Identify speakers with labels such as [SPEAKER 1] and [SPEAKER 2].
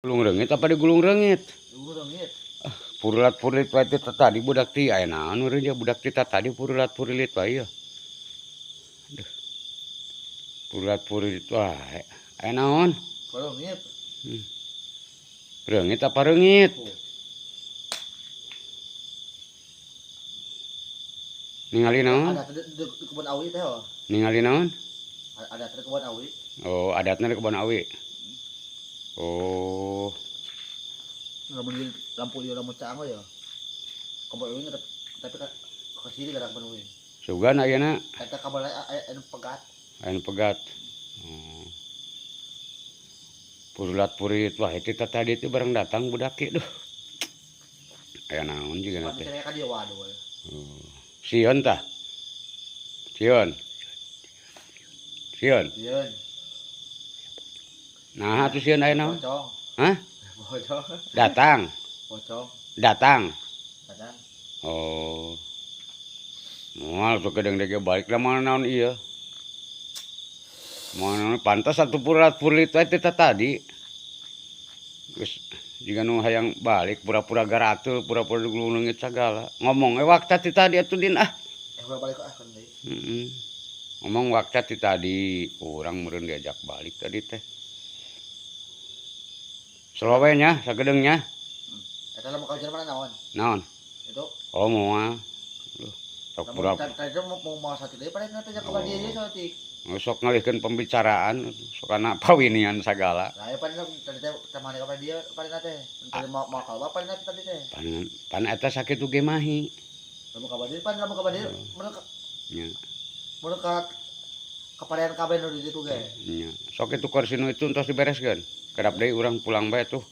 [SPEAKER 1] Gulung reungit apa di gulung reungit?
[SPEAKER 2] Gulung reungit.
[SPEAKER 1] Ah, purulat-purilit wae teh tadi budak ti aya naon meureun nya budak ti tadi purulat-purilit wae ieu. Aduh. Purulat-purilit wae. Aya naon?
[SPEAKER 2] Reungit.
[SPEAKER 1] Reungit apa reungit?
[SPEAKER 2] Oh.
[SPEAKER 1] Ningali naon?
[SPEAKER 2] Ada di kebun awi teh oh.
[SPEAKER 1] Ningali naon?
[SPEAKER 2] Ada di kebun awi.
[SPEAKER 1] Oh, adatna di kebun awi. Oh.
[SPEAKER 2] Lamun lampu ieu lamun caang ya. Kebun awi tapi ka sini garang penuh.
[SPEAKER 1] Sugan ayeuna.
[SPEAKER 2] Eta kabel aya anu pegat.
[SPEAKER 1] Anu pegat. Purulat purit wah itu tadi itu bareng datang budak ieu duh. Aya naon juga teh.
[SPEAKER 2] Ka dieu waduh.
[SPEAKER 1] Oh. Sieun tah. Sieun. Sieun.
[SPEAKER 2] Sieun.
[SPEAKER 1] Nah, atuh sieun aya naon?
[SPEAKER 2] Pocong.
[SPEAKER 1] Hah?
[SPEAKER 2] Pocong.
[SPEAKER 1] Datang.
[SPEAKER 2] Pocong.
[SPEAKER 1] Datang.
[SPEAKER 2] Datang.
[SPEAKER 1] Oh. Moal sok gedeng dege balik lah mana naon ieu. Moal pantas satu purat purit wae teh tadi. Geus jiga nu hayang balik pura-pura garatul, pura-pura gulung leungit sagala. Ngomong we waktu ti tadi atuh din ah.
[SPEAKER 2] Balik ah kan deui.
[SPEAKER 1] Heeh. Ngomong waktu ti tadi, urang meureun diajak balik tadi teh. Slow nya sagedeung nya.
[SPEAKER 2] Eta lamun ka mana naon?
[SPEAKER 1] Naon?
[SPEAKER 2] Itu.
[SPEAKER 1] Oh moal. Duh, sok pura.
[SPEAKER 2] Tadi mau satu deui paling teh ka dieu deui saeutik.
[SPEAKER 1] Sok ngalihkeun pembicaraan, sok kana pawinian sagala.
[SPEAKER 2] Lah ya paling tadi teh tamane ka dieu paling teh. Tadi mau ka paling tadi teh.
[SPEAKER 1] Pan pan eta sakitu ge mahi.
[SPEAKER 2] Lamun ka dieu pan lamun ka dieu mun
[SPEAKER 1] nya.
[SPEAKER 2] Mun ka kaparean kabeh nu di ditu ge.
[SPEAKER 1] Nya. Sok itu kursi nu itu entos dibereskeun. Kedap deui urang pulang bae tuh.